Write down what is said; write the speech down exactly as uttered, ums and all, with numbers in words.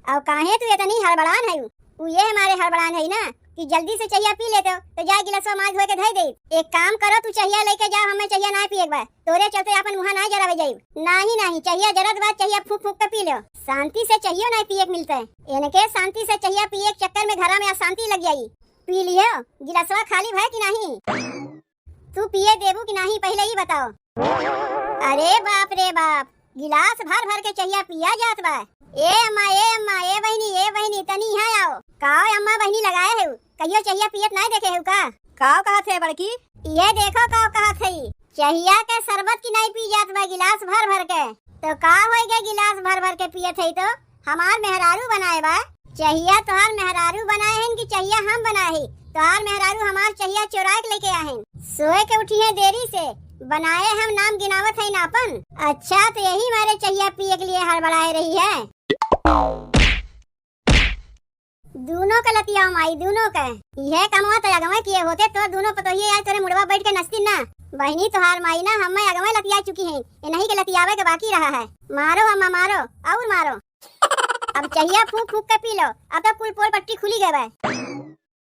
अउ काहे तू एतनी हड़बड़ान है? उ ये हमारे हड़बड़ान है ना कि जल्दी से चहिया पी लेते हो, तो जा गिलासवा माज धोए के धई दे। एक काम करो, तू चहिया लेके जा, हमें चहिया ना पिए के बा। तोरे चलते आपन मुँहा ना जरावे जाई। नाही, नाही, चहिया जरत बा, चहिया फूंक फूंक के पी लो। शांति से चहियो ना पिए के मिलते। इनके शांति से चहिया पिए के चक्कर में घरा में अशांति लग जाई। पी लियो, गिलासवा खाली भय कि नाही? तू पिए देबू कि नाही, पहिले ई बताओ। अरे बाप रे बाप, गिलास भर भर के चहिया पिया जात बा। ए अम्मा, ए अम्मा, ए बहिनी, ए बहिनी, तनी यहाँ आओ। काओ अम्मा बहिनी लगाए हेउ, कहियो चहिया पियत नाय देखे हेउ का? काओ कहत है बड़की? ये देखो काओ कहत है, चहिया के शरबत की नाई पी जात बा गिलास भर भर के। तो का होई गे गिलास भर भर के पियत है तो? हमार मेहरारू बनाए बा। चहिया तोहार मेहरारू बनाए हैं कि चहिया हम बनाए ही? तोहार मेहरारू हमार चहिया चोराए के लेके आए हैं। सोए के उठी है देरी से, बनाए हम नाम गिनावत है ना अपन। अच्छा, तो यही मारे चहिया पिए के लिए हड़बड़ाए रही है। दूनों के लतियाओ माई, दूनों के। यह कमवा तो अगवे किए होते तो दूनों पतोहिए आज तोरे मुड़वा बैठ के नचती ना। बहिनी तोहार माई ना हमें अगवे लतिया चुकी हैं, इन्हीं के लतियावे के बाकी रहा है। मारो अम्मा मारो, और मारो। अब चहिया फूंक फूंक के पी लो, अब तो कुल पोल पट्टी खुली गए बा।